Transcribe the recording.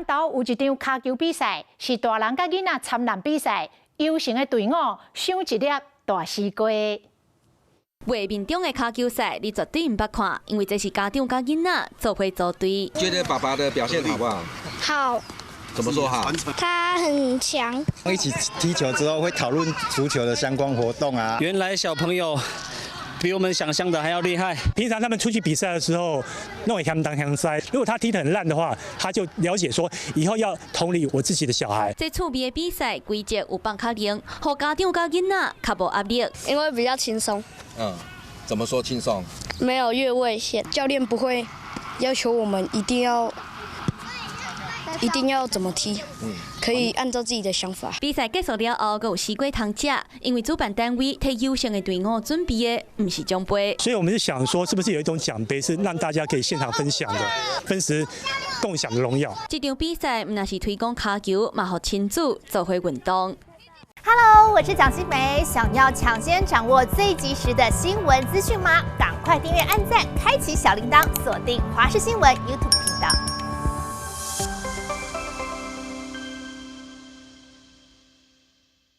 投有一場跤球比賽，是大人佮囡仔參籃比賽，優勝的隊伍賞一粒大西瓜。畫面中的跤球賽，你絕對毋捌看，因為這是家長佮囡仔做伙組隊。覺得爸爸的表現好不好？好。怎麼說好？他很強。一起踢球之後會討論足球的相關活動啊。原來小朋友比我們想象的還要厲害。平常他們出去比賽的時候，攏會嫌東嫌西。如果他踢得很爛的話，他就了解說以後要同理我自己的小孩。這趣味的比賽規則有放較靈，予家長佮囡仔較無壓力。因為比較輕鬆。嗯，怎麼說輕鬆？沒有越位線，教練不會要求我們一定要怎麼踢，可以按照自己的想法。比賽結束了後，閣有西瓜通食，因為主辦單位替優勝的隊伍準備的毋是獎杯。所以我們就想說，是不是有一種獎杯是讓大家可以現場分享的，分食共享的榮耀。這場比賽毋但是推廣跤球，嘛予親子做伙運動。 Hello，我是蔣新梅，想要搶先掌握最及時的新聞資訊嗎？趕快訂閱、按讚、開啟小鈴鐺，鎖定華視新聞 YouTube 頻道。